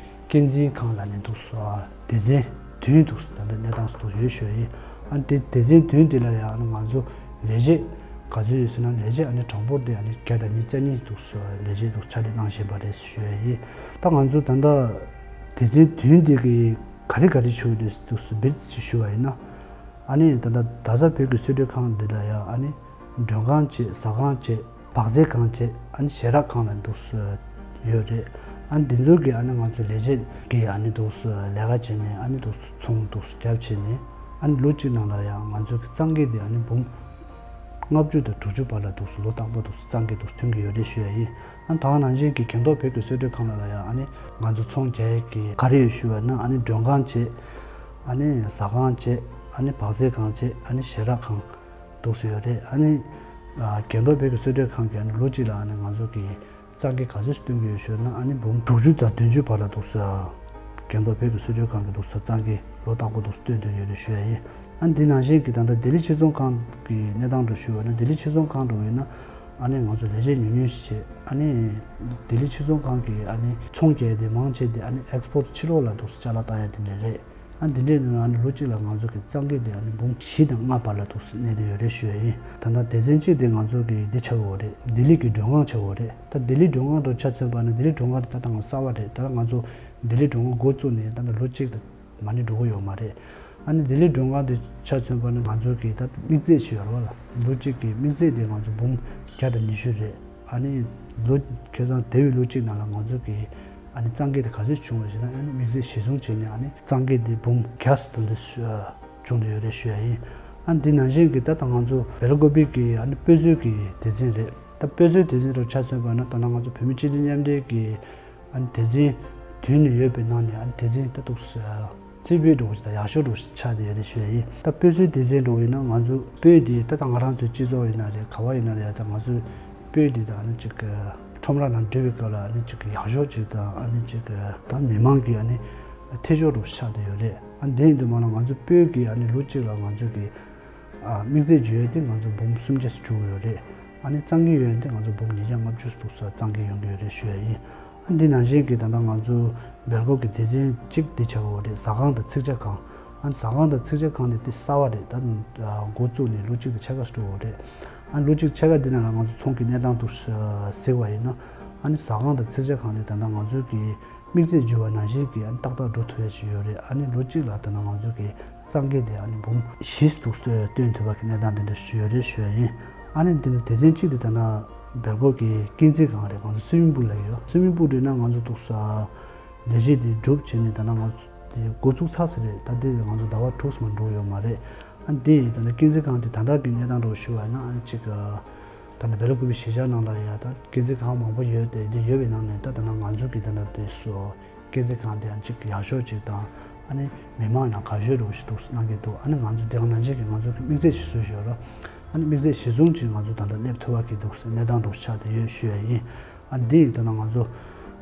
སྐྱེད་འཛིན་ཁང་ལ་ནི་འདུག་སོ། སྡེ་ཚན་བདུན་འདུག་སོ། ད་ལྟ་གནས་སྟངས་སུ་འདུག་ཡོད་ཞུ་ཡ་ཡིན། ཨ་ནི་སྡེ་སྡེ་ཚན་བདུན་འདི་ལ་ཡང་ཨ་ནི་ང་ཚོ་ལས་བྱེད་ག་ཚོད་ཡོད་ཟེར་ན། ལས་བྱེད་ཨ་ནི་གྲངས་འབོར་འདི་ཨ་ནི་བརྒྱ་དང་ཉི་ཤུ་རྩ་གཉིས་འདུག་སོ། ལས་བྱེད་འདུག་ཕྱག་ལས་གནང་བཞིན་པ་རེད་ཞུ་ཡ་ཡིན། ད་ང་ཚོ་ད་ལྟ་སྡེ་ཚན་བདུན་འདི་གི་ག་རེ་ག་རེ་བྱུང་ཡོད་རེད་འདུག་སོ་བེད་ཅིག་ཞུ་བ་ཡིན་ན། ཨ་ནི་ད་ལྟ་རྡ་ས་བོད་ཀྱི་གསོལ་མགྲོན་ཁང་འདི་ལ་ཡང་ཨ་ནི་མགྲོན་ཁང་བྱས། ཟ་ཁང་བྱས། བག་ཟས་ཁང་བྱས། ཨ་ནི་ཞལ་རས་ཁང་ལ་འདུག་སེ་ཡོད་རེད། ཨ་ནི་འདི་ཚོ་གི་ཨ་ནི་ང་ཚོ་ལས་བྱེད་ཀྱི་ཨ་ནི་འདུག་སེ་ལས་ཀ་བྱས་ནས། ཨ་ནི་འདུག་སེ་ཚོང་འདུག་སེ་རྒྱབ་བྱས་ནས། ཨ་ནི་ལོ་གཅིག་ནང་ལ་ཡང་ང་ཚོ་གི་གཙང་སྐད་དེ་ཨ་ནི་འབུམ་ལྔ་བཅུ་དང་དྲུག་ཅུ་བར་ལ་འདུག་སེ་ལོ་རྟག་པར་འདུག་སེ་གཙང་སྐད་འདུག་སེ་ཐོན་གྱི་ཡོད་རེད་ཞུ་ཡ་ཡིན། ཨ་ནི་ད་ག་ནང་བཞིན་གྱི་གངས་མདོག་བོད་ཀྱི་གསོལ་མགྲོན་ཁང་ལ་ཡང་ཨ་ནི་ང་ཚོ་ཚོང་རྒྱག་ཡས་ཀྱི་ག་རེ་ཡོད་ཞུ་བ་ན། ཨ་ནི་མགྲོན་ཁང་བྱས། ཨ་ནི་ཟ་ཁང་བྱས། ཨ་ནི་བག་ཟས་ཁང་བྱས། ཨ་ནི་ཞལ་རས་ཁང་འདུག་སེ་ཡོད་རེད། ཨ་ནི་ཨ་གངས་མདོག་བོད་ཀྱི་གསོལ་མགྲོན་ཁང་གིས་ཨ་ནི་ལོ་གཅིག་ལ་ཨ་ནི་ང་ཚོ་གི་གཙང་སྐད་ག་ཚོད་སྟོན་གྱི་ཡོད་ཞུ་ན། ཨ་ནི་འབུམ་དྲུག་ཅུ་དང་བདུན་ཅུ་བར་ལ་འདུག་སེ་གངས་མདོག་བོད་ཀྱི་གསོལ་མགྲོན་ཁང་གིས་འདུག་སེ་གཙང་སྐད་ལོ་རྟག་པར་འདུག་སེ་སྟོན་བསྡད་ཡོད་རེད་ཞུ་ཡ་ཡིན། ཨ་ནི་འདི་ནང་བཞིན་གྱི་ད་ལྟ་ལྡི་ལི་ཆོས་ཚོགས་ཁང་གི་གནས་སྟངས་འདྲ་ཞུ་བ་ན། ལྡི་ལི་ཆོས་ཚོགས་ཁང་འདྲ་བོ་ཡིན་ན། ཨ་ནི་ང་ཚོ་ལས་བྱེད་ཉུང་ཉུང་ཞིག་བྱས། ཨ་ནི་ལྡི་ལི་ཆོས་ཚོགས་ཁང་གི་ཨ་ནི་ཚོང་རྒྱག་དེ་མང་ཆེ་དེ་ཨ་ནི་ཨེགས་པོར་ཕྱི་ལོགས་ལ་འདུག་སེ་ཅ་ལག་བཏང་ཡ་དེ་འདྲ་རེད། ཨ་འདི་འདྲའི་ནང་ཨ་ནི་ལོ་གཅིག་ལ་ང་ཚོ་གི་གཙང་སྐད་དེ་ཨ་ནི་འབུམ་བཞི་དང་ལྔ་བར་ལ་འདུག་སེ་གནས་བསྡད་ཡོད་རེད་ཞུ་ཡ་ཡིན། ད་ལྟ་སྡེ་ཚན་གཅིག་དེ་ང་ཚོ་གི་འདི་ཆགས་ཡོད་རེད། ལྡི་ལི་གི་མགྲོན་ཁང་ཆགས་ཡོད་རེད། ད་ལྡི་ལི་མགྲོན་ཁང་དང་ཆ་མཚོན་པ་ན། ལྡི་ལི་མགྲོན་ཁང་དེ་ད་ལྟ་ང་གསར་པ་རེད། ད་ལྟ་ང་ཚོ་ལྡི་ལི་མགྲོན་ཁང་འགོ་བཙུགས་ནས་ད་ལྟ་ལོ་གཅིག་དང་མ་ཎི་འགྲོ་གི་ཡོད་མ་རེད། ཨ་ནི་ལྡི་ལི་མགྲོན་ཁང་དེ་ཆ་མཚོན་པ་ན། ང་ཚོ་གི་ད་དམིགས་ཚད་ཞིག་ཡོད་རེད་བ་ལ། ལོ་གཅིག་གི་དམིགས་ཚད་དེ་ང་ཚོ་འབུམ་བརྒྱ་དང་ཉི་ཤུ་རེད། ཨ་ནི་ལོ་ཁ་སང་འདས་པའི་ལོ་གཅིག་ནང་ལ་ང་ཚོ་གི་ཨ་ནི་གཙང་སྐད་དེ་ག་ཚོད་བྱུང་བ་ཞེ་ན། ཨ་ནི་དམིགས་ཚད་གཞི་བཟུང་བྱས་ནས་ཨ་ནི་གཙང་སྐད་དེ་འབུམ་བརྒྱ་ཙམ་དེ་འདྲ་བྱུང་བསྡད་ཡོད་རེད་ཞུ་ཡ་ཡིན། ཨ་ནི་འདི་ནང་བཞིན་གྱི་ད་ལྟ་ང་ཚོ་སྦེལ་ཀོབ་གི་ཨ་ནི་དཔེ་མཛོད་ཀྱི་སྡེ་ཚན་རེད། ད་དཔེ་མཛོད་སྡེ་ཚན་རུ་ཆ་མཚོན་པ་ན། ད་ལྟ་ང་ཚོ་བོད་མི་སྤྱི་འཐུས་མཉམ་འབྲེལ་གྱི་ཨ་ནི་སྡེ་ཚན་བདུན་ནས་ཡོད་པའི་ནང་ནས། ཨ་ནི་སྡེ་ཚན་ད་འདུག་སེ་རྩེ་ཕུད་འདྲ་བོ་ཞིག་དང་ཡག་ཤོས་འདྲ་བོ་ཞིག་ཆགས་བསྡད་ཡོད་རེད་ཞུ་ཡ་ཡིན། ད་དཔེ་མཛོད་སྡེ་ཚན་འདྲ་བོ་ཡིན་ན། ང་ཚོ་དཔེ་དེ་ད་ལྟ་ང་རང་ཚོའི་སྤྱི་ཚོགས་ཡིན་ན་རེད། ག་བ་ཡིན་ན་རེད། ད་ང་ཚོའི་དཔེ་དེ་ད་ཨ་ནི་ཅིག་ཁྲོམ་ར་ནང་འགྲུལ་བའི་སྐབས་ལ་ཨ་ནི་ཅིག་ཡག་ཤོས་ཅིག་དང་། ཨ་ནི་ཅིག་ད་མི་མང་གི་ཨ་ནི་ཐེ་ཆོག་འདྲ་བོ་ཞིག་ཆགས་བསྡད་ཡོད་རེད། ཨ་ནི་དེ་ཡིན་དུས་མ་ལ་ང་ཚོ་དཔེ་གི་ཨ་ནི་ལོ་གཅིག་ལ་ང་ཚོ་གི་ཨ་དམིགས་བསལ་བརྗོད་ཡས་དེ་ང་ཚོ་འབུམ་སུམ་བརྒྱ་ཙམ་བྱུང་ཡོད་རེད། ཨ་ནི་གཙང་སྐད་ཡོད་ཡས་དེ་ང་ཚོ་འབུམ་ཉིས་བརྒྱ་ལྔ་བཅུ་ཙམ་འདུག་སེ་གཙང་སྐད་ཡོང་གི་ཡོད་རེད་ཞུ་ཡ་ཡིན། ཨ་འདི་ནང་བཞིན་གྱི་ད་ལྟ་ང་ཚོ་སྦེལ་ཀོབ་ཀྱི་སྡེ་ཚན་གཅིག་འདི་ཆགས་ཡོད་རེད། ཟ་ཁང་དང་ཚིག་ཇ་ཁང་། ཨ་ནི་ཟ་ཁང་དང་ཚིག་ཇ་ཁང་དེ་དེ་གསར་པ་རེད། ད་འགོ་བཙུགས་ནས་ལོ་གཅིག་དང་ཕྱེད་ཀ་ཙམ་འགྲོ་ཡོད་རེད། ཨ་ནི་ལོ་གཅིག་ཕྱེད་ཀ་འདི་ནང་ལ་ང་ཚོ་ཚོང་གི་གནས་སྟངས་འདུག་སེ་གཟིགས་པ་ཡིན་ན། ཨ་ནི་ཟ་ཁང་དང་ཚིག་ཇ་ཁང་དེ་ད་ལྟ་ང་ཚོ་གི་དམིགས་བསལ་བརྗོད་པ་ནང་བཞིན་གྱི་ཨ་ནི་ཏག་ཏག་འགྲོ་ཐུབ་ཡ་ཞིག་ཡོད་རེད། ཨ་ནི་ལོ་གཅིག་ལ་ད་ལྟ་ང་ཚོ་གི་གཙང་སྐད་དེ་ཨ་ནི་འབུམ་བཞི་འདུག་སེ་སྟོན་ཐུབ་པ་གི་གནས་སྟངས་དེ་འདྲ་ཞིག་ཡོད་རེད་ཞུ་ཡ་ཡིན། ཨ་ནི་འདི་ནི་སྡེ་ཚན་གཅིག་དེ་ད་ལྟ་སྦེལ་ཀོབ་ཀྱི་སྐྱེད་འཛིན་ཁང་རེད། ང་ཚོ་སུའི་མིང་པུལ་ལབ་ཀྱི་ཡོད། སུའི་མིང་པུལ་འདི་ན་ང་ཚོ་འདུག་སེ་ལས་གཞི་དེ་གྲུབ་བྱས་ནས་ད་ལྟ་ང་ཚོ་དེ་འགོ་བཙུགས་ཚར་ས་རེད། ད་དེ་ང་ཚོ་ཟླ་བ་དྲུག་ཙམ་འགྲོ་ཡོད་མ་རེད། ཨ་ནི་དེ་ད་ལྟ་སྐྱེད་འཛིན་ཁང་དེ་ད་ལྟ་གི་གནས་སྟངས་འདྲ་བོ་ཞུ་བ་ཡིན་ན། ཨ་ནི་གཅིག་ད་ལྟ་སྦེལ་ཀོབ་གཞིས་ཆགས་ནང་ལ་ཡ་ད་སྐྱེད་འཛིན་ཁང་མང་པོ་ཡོད་དེ། དེ་ཡོད་པའི་ནང་ནས་ད་ད་ལྟ་ང་ཚོ་གི་ད་ལྟ་དེ་སོ་སྐྱེད་འཛིན་ཁང་དེ་ཡང་གཅིག་ཡག་ཤོས་གཅིག་དང་ ཨ་ནི་མི་མང་ནང་ག་ཤོད་འགྲོ་ཞིག་འདུག་གནང་གི་འདུག་ཨ་ནི་ང་ཚོ་དེ་ག་ནང་བཞིན་གྱི་ང་ཚོ་གི་དམིགས་ཚད་ཞིག་བཟོས་ཞོར་ལ། ཨ་ནི་དམིགས་ཚད་གཞི་བཟུང་ཅིག་ང་ཚོ་ད་ལྟ་སླེབས་ཐུབ་པ་གི་འདུག་གནས་སྟངས་འདུག་ཆགས་བསྡད་ཡོད་ཞུ་ཡ་ཡིན། ཨ་འདི་ཡིན་ད་ན་ང་ཚོ་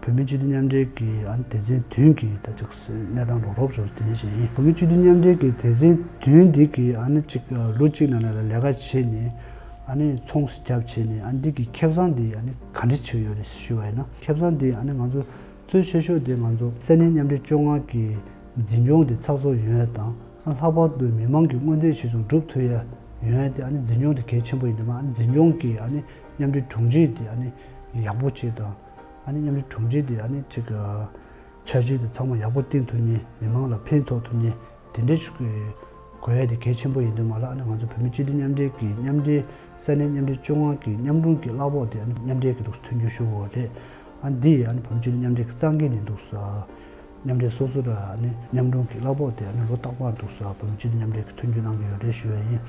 བོད་མི་སྤྱི་འཐུས་མཉམ་འབྲེལ་གྱི་ཨ་ནི་སྡེ་ཚན་བདུན་གྱི་ད་ཅིག་གནས་སྟངས་རོབ་རོབ་ཞིག་དེ་འདྲ་ཞིག་ཡིན། བོད་མི་སྤྱི་འཐུས་མཉམ་འབྲེལ་གྱི་སྡེ་ཚན་བདུན་འདི་གི་ཨ་ནི་ཅིག་ལོ་གཅིག་ནང་ལ་ལས་ཀ་བྱས་ནས་ཨ་ནི་ཚོང་རྒྱབ་བྱས་ནས་ཨ་ནི་འདི་གི་ཁེ་བཟང་འདི་ཨ་ནི་ག་འདྲ་བྱས་ཡོད་རེད་ཞུ་བ་ཡིན་ན། ཁེ་བཟང་འདི་ཨ་ནི་ང་ཚོ་གཙོ་ཆེ་ཤོས་དེ་ང་ཚོ་ས་གནས་མཉམ་འབྲེལ་བཅོ་ལྔ་གི་འཛིན་སྐྱོང་དེ་ཚགས་ཚུད་ཡོང་ཡ་དང་། ལྷག་པར་དུ་མི་མང་གི་དངོས་འབྲེལ་ཞིག་ཚོ་སྒྲུབ་ཐུབ་ཡ་ཡོང་ཡ་དེ་ཨ་ནི་འཛིན་སྐྱོང་དེ་གལ་ཆེན་པོ་ཡིན་དུས་མ། ཨ་ནི་འཛིན་སྐྱོང་གི་ཨ་ནི་མཉམ་འབྲེལ་དྲུང་ཆེ་དེ་ཨ་ནི་ཡག་པོ་བྱེད་དང་། ཨ་ནི་མཉམ་འབྲེལ་དྲུང་ཆེ་དེ་ཨ་ནི་ཅིག་འཆར་གཞི་དེ་ཚང་མ་ཡག་པོ་བཏིང་ཐུབ་མཁན། མི་མང་ལ་ཕན་ཐོགས་ཐུབ་མཁན་དེ་འདྲའི་ཞིག་དགོས་ཡ་དེ་གལ་ཆེན་པོ་ཡིན་དུས་མ་ལ། ཨ་ནི་ང་ཚོ་བོད་མི་སྤྱི་འཐུས་མཉམ་འབྲེལ་གྱི་མཉམ་འབྲེལ་ས་གནས་མཉམ་འབྲེལ་བཅོ་ལྔ་གི་མཉམ་དྲུང་གི་གླ་ཕོགས་དེ་ཨ་ནི་མཉམ་འབྲེལ་གྱི་འདུག་མཐུན་འགྱུར་ཞུ་དགོས་རེད། ཨ་འདི་ཨ་ནི་བོད་མི་སྤྱི་འཐུས་མཉམ་འབྲེལ་གྱི་གཙང་སྐད་ནས་འདུག་ས། མཉམ་འབྲེལ་སོ་སོ་ར་ཨ་ནི་མཉམ་དྲུང་གི་གླ་ཕོགས་དེ་ཨ་ནི་ལོ་རྟག་པར་འདུག་ས་བོད་མི་སྤྱི་འཐུས་མཉམ་འབྲེལ་གྱི་མཐུན་འགྱུར་གནང་གི་ཡོད་རེད་ཞུ་ཡ་ཡིན།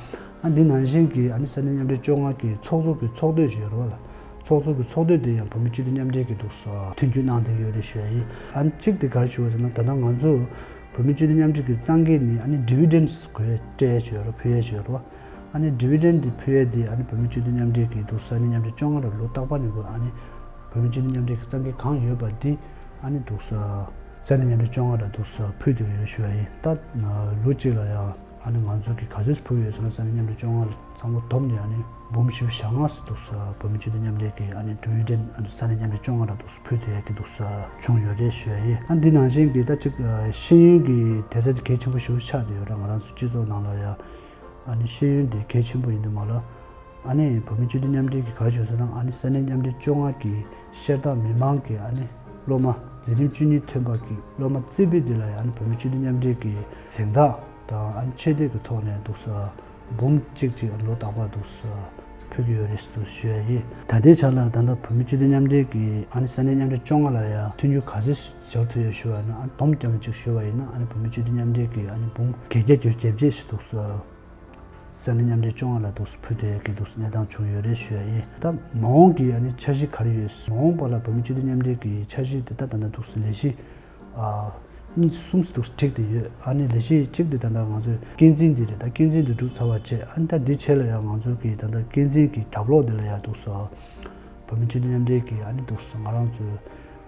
ཨ་འདི་ནང་བཞིན་གྱི་ཨ་ནི་ས་གནས་མཉམ་འབྲེལ་བཅོ་ལྔ་གི་ཚོགས་གཙོ་གི་ཚོགས་དུས་ཞིག་ཡོད་རེད་བ་ལ། ཚོགས་གཙོ་གི་ཚོགས་དུས་དེ་ཡང་བོད་མི་སྤྱི་འཐུས་མཉམ་འབྲེལ་གྱི་འདུག་ས་མཐུན་འགྱུར་གནང་བསྡད་ཀྱི་ཡོད་རེད་ཞུ་ཡ་ཡིན། ཨ་ནི་གཅིག་དེ་ག་རེ་ཞུ་བ་ཟེར་ན། ད་ལྟ་ང་ཚོ་བོད་མི་སྤྱི་འཐུས་མཉམ་འབྲེལ་གྱི་གཙང་སྐད་ནི་ཨ་ནི་ཌི་བི་ཌེན་ཌི་སྤྲད་ཡ་ཞིག་ཡོད་རེད། ཕུལ་ཡ་ཞིག་ཡོད་རེད་བ། ཨ་ནི་ཌི་བི་ཌེན་ཌི་འདི་ཕུལ་ཡས་འདི་ཨ་ནི་བོད་མི་སྤྱི་འཐུས་མཉམ་འབྲེལ་གྱི་འདུག་ས་ནི་མཉམ་འབྲེལ་བཅོ་ལྔ་ར་ལོ་རྟག་པར་ནས་འགོ་ཨ་ནི་བོད་མི་སྤྱི་འཐུས་མཉམ་འབྲེལ་གྱི་གཙང་སྐད་གང་ཡོད་པ་འདི་ཨ་ནི་འདུག་ས་ས་གནས་མཉམ་འབྲེལ་བཅོ་ལྔ་ར་འདུག་ས་ཕུལ་དུ་ཡོད་ཞུ་བ་ཡིན། ད་ལོ་གཅིག་ལ་ཡང་ཨ་ནི་ང་ཚོ་གི་ག་ཚོད་ཕུལ་ཡོད་ཟེར་ན། ས་གནས་མཉམ་འབྲེལ་བཅོ་ལྔ་ལ་ཚང་མ་བསྡོམས་ནས་ཨ་ནི་འབུམ་བཞི་བཅུ་ཞེ་ལྔ་ཙམ་འདུག་ས་བོད་མི་སྤྱི་འཐུས་མཉམ་འབྲེལ་གྱི་ཨ་ནི་ཌི་བི་ཌེན་ཌི་ཨ་ནི་ས་གནས་མཉམ་འབྲེལ་བཅོ་ལྔ་ར་འདུག་ས་ཕུལ་དུ་ཡོད་ཀྱི་འདུག་ས་བྱུང་ཡོད་རེད་ཞུ་བ་ཡིན། ཨ་འདི་ནང་བཞིན་གྱི་ད་ཅིག་ཤེས་ཡོན་གྱི་དེ་ཚད་གལ་ཆེན་པོ་ཞིག་ཆགས་བསྡད་ཡོད་ར། ང་རང་ཚོ་སྤྱི་ཚོགས་ནང་ལ་ཡང་། ཨ་ནི་ཤེས་ཡོན་དེ་གལ་ཆེན་པོ་ཡིན་དུས་མ་ལ། ཨ་ནི་བོད་མི་སྤྱི་འཐུས་མཉམ་འབྲེལ་གྱི་ག་རེ་བྱུང་ཟེར་ན། ཨ་ནི་ས་གནས་མཉམ་འབྲེལ་བཅོ་ལྔ་གི་བཤད་སྟངས་མི་མང་གི་ཨ་ནི་སློབ་མ་འཛིན་རིམ་བཅུ་གཉིས་ཐོན་པ་གི་སློབ་མ་རྩེ་ཕུད་དེ་ལ་ཡང་ཨ་ནི་བོད་མི་སྤྱི་འཐུས་མཉམ་འབྲེལ་གྱི་གཟེངས་རྟགས་དང་ཨ་ནི་ཆེ་བསྟོད་ཀྱི་ཐོག་ནས་འདུག་ས་འབུམ་གཅིག་ཅིག་ལོ་རྟག་པར་འདུག་ས་ཕུལ་གྱི་ཡོད་རེད་འདུག་ཞུ་ཡ་ཡིན། ད་ལྟའི་ཆ་ལ་ད་ལྟ་བོད་མི་སྤྱི་འཐུས་མཉམ་འབྲེལ་གྱི་ཨ་ནི་ས་གནས་མཉམ་འབྲེལ་བཅོ་ལྔ་ལ་ཡང་མཐུན་འགྱུར་ག་ཚོད་སྦྱར་ཐུབ་ཡོད་ཞུ་བ་ཡིན་ན། ཨ་ནི་སྡོམ་རྒྱབ་ཅིག་ཞུ་བ་ཡིན་ན། ཨ་ནི་བོད་མི་སྤྱི་འཐུས་མཉམ་འབྲེལ་གྱི་ཨ་ནི་འབུམ་བརྒྱད་བརྒྱ་བརྒྱད་ཅུ་གྱ་བརྒྱད་ཞིག་འདུག་ས། ས་གནས་མཉམ་འབྲེལ་བཅོ་ལྔ་ལ་འདུག་སེ་ཕུལ་ཐུབ་ཡག་གི་འདུག་སེ་གནས་སྟངས་བྱུང་ཡོད་རེད་ཞུ་ཡ་ཡིན། ད་མ་འོངས་ཀྱི་ཨ་ནི་འཆར་གཞི་ག་རེ་ཡོད། མ་འོངས་པ་ལ་བོད་མི་སྤྱི་འཐུས་མཉམ་འབྲེལ་གྱི་འཆར་གཞི་དེ་ད་ད་ལྟ་འདུག་སེ་ལས་གཞི་ཨ་གཉིས་གསུམ་འདུག་སེ་བསྒྲིགས་ཏེ་ཡོད། ཨ་ནི་ལས་གཞི་གཅིག་དེ་ད་ལྟ་ང་ཚོའི་འགན་འཛིན་དེ་རེད། ད་འགན་འཛིན་དེ་གྲུབ་ཚར་བ་བྱས། ཨ་ནི་ད་འདི་བྱས་ལ་ཡང་ང་ཚོ་གི་ད་ལྟ་འགན་འཛིན་གྱི་རྒྱབ་ལོགས་དེ་ལ་ཡང་འདུག་སེ་བོད་མི་སྤྱི་འཐུས་མཉམ་འབྲེལ་གྱི་ཨ་ནི་འདུག་སེ་ང་རང་ཚོའི་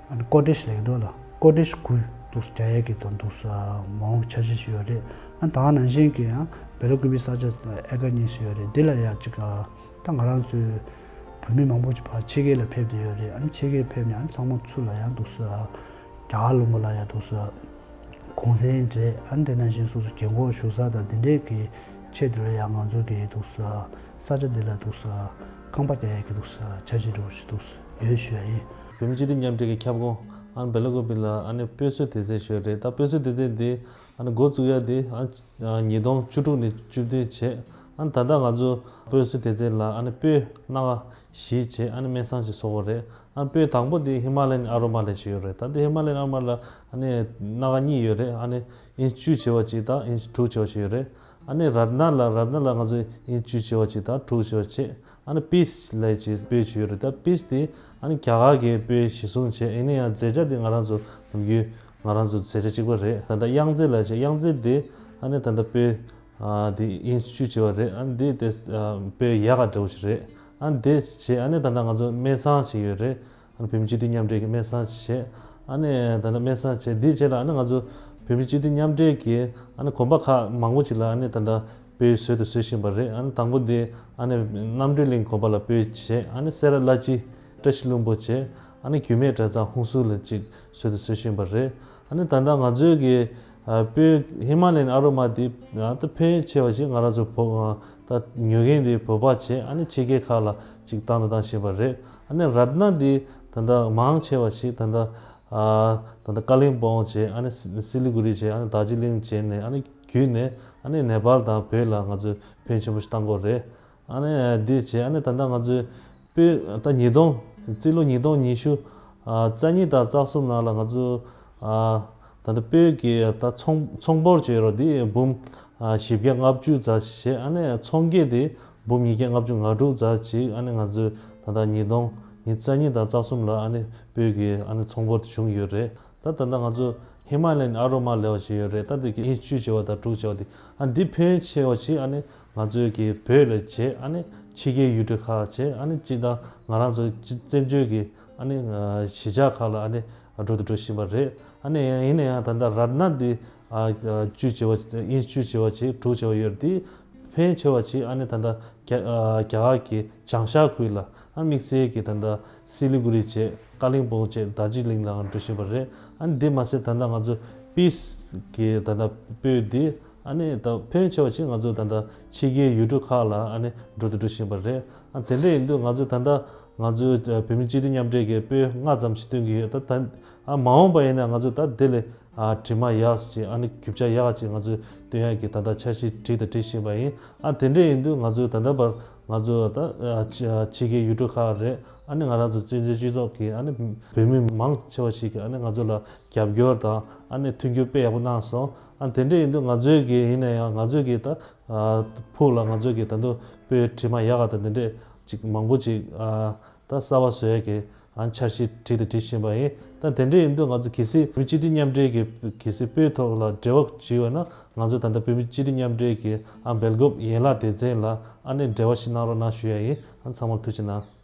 ཨ་ནི་ཀོ་ཊེཇ་ལེགས་འདུག་ལ། ཀོ་ཊེཇ་དགུ་འདུག་སེ་རྒྱག་ཡས་ཀྱི་དོན་འདུག་སེ་མ་འོངས་འཆར་གཞི་ཞིག་ཡོད་རེད། ཨ་ནི་ད་ག་ནང་བཞིན་གྱི་ཡང་སྦེལ་ཀོབ་པའི་ས་ཆ་ཨེ་ཀར་གཉིས་སུ་ཡོད་རེད། འདི་ལ་ཡང་ཅིག་ཨ་ད་ང་རང་ཚོའི་བོད་མི་མང་པོ་ཅིག་ཕར་ཕྱི་རྒྱལ་ལ་ཕེབས་བསྡད་ཡོད་རེད། ཨ་ནི་ཕྱི་རྒྱལ་ཕེབས་ནས་ཨ་ནི་ཚང་མ་ཚུར་ལ་ཡང་འདུག་སེ་རྒྱ་གར་ལུང་པ་ལ་ཡང་འདུག་སེ་གུང་སེང་རེད། ཨ་ནི་དེ་ནང་བཞིན་སོ་སོ་རྒན་གོག་བཞུགས་ས་དང་དེ་འདྲས་ཀྱི་ཆེད་དུ་ལ་ཡང་ང་ཚོ་གི་འདུག་སེ་ས་ཆ་འདི་ལ་འདུག་སེ་རྐང་པ་རྒྱག་ཡས་ཀྱི་འདུག་སེ་འཆར་གཞི་འདྲ་བོ་ཞིག་འདུག་སེ་ཡོད་ཞུ་ཡ་ཡིན། བོད་མི་སྤྱི་འཐུས་མཉམ་འབྲེལ་གྱི་ཁྱབ་ཁོངས་ཨ་ནི་སྦེལ་ཀོབ་པ་ལ་ཨ་ནི་སྤོས་ཚོའི་སྡེ་ཚན་ཞིག་ཡོད་རེད། ད་སྤོས་ཚོའི་སྡེ་ཚན་འདི་ཨ་ནི་འགོ་བཙུགས་ཡ་འདི་ཨ་ཉིས་སྟོང་བཅུ་དྲུག་ནས་བཅུ་བདུན་བྱས། ཨ་ནི་ད་ལྟ་ང་ཚོ་སྤོས་ཚོའི་སྡེ་ཚན་ལ་ཨ་ནི་སྤོས་སྣ་ཁ་བཞི་བྱས། ཨ་ནི་སྨན་བཟང་ཞིག་བཟོ་དགོས་རེད། ཨ་ནི་སྤོས་དང་པོ་འདི་ཧི་མ་ལ་ཡན་ཨ་རོ་མ་ལབ་ཞིག་ཡོད་རེད། ད་འདི་ཧི་མ་ལ་ཡན་ཨ་རོ་མ་ལ་ཨ་ནི་སྣ་ཁ་གཉིས་ཡོད་རེད། ཨ་ནི་ཨིན་ཅི་བཅུ་བྱས་པ་གཅིག་དང་ཨིན་ཅི་དྲུག་བྱས་པ་གཅིག་ཡོད་རེད། ཨ་ནི་རཏྣ་ལ་རཏྣ་ལ་ང་ཚོ་ཨིན་ཅི་བཅུ་བྱས་པ་གཅིག་དང་དྲུག་བྱས་པ་བྱས། ཨ་ནི་པིས་ལབ་ཅིག་སྤོས་ཅིག་ཡོད་རེད། ད་པིས་དེ་ཨ་ནི་རྒྱ་གར་གྱི་སྤོས་གཞི་བཟུང་བྱས། ཡིན་ན་ཡང་མཛེས་ཆ་དེ་ང་རང་ཚོ་ནམ་རྒྱུན་ང་རང་ཚོ་མཛེས་ཆ་གཅིག་པ་རེད། ད་ལྟ་གཡང་རྫས་ལབ་ཅིག་གཡང་རྫས་དེ་ཨ་ནི་ད་ལྟ་སྤོས་ཨ་དེ་ཨིན་ཅི་བཅུ་བྱས་པ་རེད། ཨ་ནི་དེ་དེ་ཨ་སྤོས་ཡག་ག་འདྲ་བོ་ཞིག་རེད། ཨ་ནི་དེ་བྱས། ཨ་ནི་ད་ལྟ་ང་ཚོ་སྨན་བཟང་ཅིག་ཡོད་རེད། ཨ་ནི་བོད་མི་སྤྱི་འཐུས་མཉམ་འབྲེལ་གྱི་སྨན་བཟང་བྱས། ཨ་ནི་ད་ལྟ་སྨན་བཟང་བྱས་འདི་རྗེས་ལ་ཨ་ནི་ང་ཚོ་བོད་མི་སྤྱི་འཐུས་མཉམ་འབྲེལ་གྱི་ཨ་ནི་དགོན་པ་ཁག་མང་པོ་ཅིག་ལ་ཨ་ནི་ད་ལྟ་སྤོས་བཟོས་དང་བཟོ་བཞིན་པ་རེད། ཨ་ནི་དང་པོ་འདི་ཨ་ནི་རྣམ་གྲོལ་གླིང་དགོན་པ་ལ་སྤོས་བྱས། ཨ་ནི་སེ་ར་བླ་སྤྱི་བཀྲ་ཤིས་ལྷུན་པོ་བྱས། ཨ་ནི་རྒྱུད་སྨད་གྲྭ་ཚང་ཧུན་སུར་ལ་ཅིག་བཟོས་དང་བཟོ་བཞིན་པ་རེད། ཨ་ནི་ད་ལྟ་ང་ཚོའི་གི་ཨ་སྤོས་ཧི་མ་ལ་ཡན་ཨ་རོ་མ་འདི་ཨ་ད་ཕོན་ཆེ་བ་ཞིག་ང་རང་ཚོ་བོད་ཨ་ད་ཉོ་མཁན་འདི་བོད་པ་བྱས། ཨ་ནི་ཕྱི་རྒྱལ་ཁག་ལ་ཅིག་བཏང་དང་བཏང་བཞིན་པ་རེད། ཨ་ནི་རཏྣ་འདི་ད་ལྟ་མང་ཆེ་བ་ཞིག་ད་ལྟ་ཨ་ད་ལྟ་ཀ་ལིང་སྤོང་བྱས། ཨ་ནི་སི་སི་ལི་གུ་རི་བྱས། ཨ་ནི་དར་ཇི་ལིང་བྱས་ནས་ཨ་ནི་བརྒྱུད་ནས་ཨ་ནི་ནེ་པཱལ་དང་བོད་ལ་ང་ཚོས་ཕོན་ཆེན་པོ་ཞིག་བཏང་གི་ཡོད་རེད། ཨ་ནི་འདི་བྱས། ཨ་ནི་ད་ལྟ་ང་ཚོས་སྤོས་ད་ཉིས་སྟོང་རྩིས་ལོ་ཉིས་སྟོང་ཉི་ཤུ་ཨ་རྩ་གཉིས་དང་རྩ་གསུམ་ནང་ལ་ང་ཚོ་ཨ་ད་ལྟ་སྤོས་ཀྱི་ད་ཚོང་ཚོང་འབོར་བྱས་རོགས་འདི་འབུམ་ཨ་བཞི་བརྒྱ་ལྔ་བཅུ་ཙམ་བྱས། ཨ་ནི་ཚོང་སྐྱེད་དེ་འབུམ་ཉིས་བརྒྱ་ལྔ་བཅུ་ང་དྲུག་ཙམ་ཅིག་ཨ་ནི་ང་ཚོས་ད་ལྟ་ཉིས་སྟོང་ཉི་རྩ་གཉིས་དང་རྩ་གསུམ་ལ་ཨ་ནི་སྤོས་ཀྱི་ཨ་ནི་ཚོང་འབོར་དེ་བྱུང་ཡོད་རེད། ད་ད་ལྟ་ང་ཚོ་ ཧི་མ་ལ་ཡན་ཨ་རོ་མ་ལབ་པ་ཅིག་ཡོད་རེད། ད་དེ་གི་ཨིན་སི་ཊི་ཊུཊ་བྱས་པ་དང་འབྲུག་བྱས་པ་དེ། ཨ་འདི་ཕན་ཡོན་ཆེ་བ་ཅིག་ཨ་ནི་ང་ཚོའི་གི་བོད་ལ་བྱས། ཨ་ནི་ཕྱི་རྒྱལ་ཡུལ་གྲུ་ཁག་བྱས། ཨ་ནི་སྤྱིར་བཏང་ང་རང་ཚོ་སྤྱི་བཙན་བྱོལ་གི་ཨ་ནི་གཞིས་ཆགས་ཁག་ལ་ཨ་ནི་འགྲོ་དང་འགྲོ་བཞིན་པ་རེད། ཨ་ནི་ཡང་ཡིན་ན་ཡང་ད་ལྟ་རཏྣ་འདི་ཨ་ཨ་ཊི་ཊུཊ་བྱས་པ་ཨིན་སི་ཊི་ཊུཊ་བྱས་པ་ཅིག་འབྲུག་བྱས་པ་ཡོད་རེད། དེ་ཕན་ཆེ་བ་ཅིག་ཨ་ནི་ད་ལྟ་རྒྱ་ཨ་རྒྱ་གར་གྱི་བྱང་ཤར་ཁུལ་ལ་ཨ་དམིགས་བསལ་གྱི་ད་ལྟ་སི་ལི་གུ་རི་བྱས། ཀ་ལིང་པོང་བྱས། རྡོ་རྗེ་གླིང་ལའང་འགྲོ་བཞིན་པ་རེད། ཨ་ནི་དེ་མ་ཟད་ད་ལྟ་ང་ཚོ་པིས་གི་ད་ལྟ་སྤོས་འདི་ཨ་ནི་ད་ཕན་ཆེ་བ་ཅིག་ང་ཚོ་ད་ལྟ་ཕྱི་རྒྱལ་ཡུལ་གྲུ་ཁག་ལ་ཨ་ནི་འགྲོ་དང་འགྲོ་བཞིན་པ་རེད། ཨ་དེ་འདྲ་ཡིན་དུས་ང་ཚོ་ད་ལྟ་ང་ཚོ་ཨ་བོད་མི་སྤྱི་འཐུས་མཉམ་འབྲེལ་གྱི་སྤོས་ལྔ་ཙམ་ཞིག་བཏོན་གྱི་ཡོད། ད་ད་ཨ་མ་འོངས་པ་ཡིན་ན་ང་ཚོ་ད་དེ་ལས་ཨ་དྲི་མ་ཡག་ཅིག་ཨ་ནི་རྒྱུ་ཆ་ཡག་ཅིག་ང་ཚོས་བཏོན་ཡག་གི་ད་ལྟ་འཆར་གཞི་བྲིས་དང་འབྲི་བཞིན་པ་ཡིན། ཨ་དེ་འདྲ་ཡིན་དུས་ང་ཚོས་ད་ལྟ་བར་ང་ཚོ་ད་ཨ་ཕྱི་ཕྱི་རྒྱལ་ཡུལ་གྲུ་ཁག་རེད། ཨ་ནི་ང་རང་ཚོ་བཙན་བྱོལ་སྤྱི་ཚོགས་ཀྱི་ཨ་ནི་བོད་མི་མང་ཆེ་བ་ཞིག་གིས་ཨ་ནི་ང་ཚོ་ལ་རྒྱབ་སྐྱོར་དང་ཨ་ནི་མཐུན་འགྱུར་དཔེ་ཡག་པོ་གནང་སོང་། ཨ་དེ་འདྲ་ཡིན་དུས་ང་ཚོའི་གི་ཡིན་ན་ཡང་ང་ཚོའི་གི་ད་ཨ་ཕུགས་ལ་ང་ཚོའི་གི་ད་དུང་དཔེ་དྲི་མ་ཡག་ག་དང་དེ་འདྲས་ཅིག་མང་པོ་ཅིག་ཨ་ད་གསར་པ་བཟོ་ཡག་གི་ཨ་འཆར་གཞི་བྲིས་དང་འབྲི་བཞིན་པ་ཡིན། ད་དེ་འདྲ་ཡིན་དུས་ང་ཚོ་གལ་སྲིད་བོད་མི་སྤྱི་འཐུས་མཉམ་འབྲེལ་གྱི་གལ་སྲིད་སྤོས་ཐོག་ལ་འབྲེལ་བ་བྱས་ཡོད་ན་ང་ཚོ་ད་ལྟ་བོད་མི་སྤྱི་འཐུས་མཉམ་འབྲེལ་གྱི་ཨ་སྦེལ་ཀོབ་ཡན་ལག་སྡེ་ཚན་ལ་ཨ་ནི་འབྲེལ་བ་ཞིག་གནང་རོགས་གནང་ཞུ་ཡ་ཡིན། ཨ་ཚང་མར་ཐུགས་རྗེ་གནང་།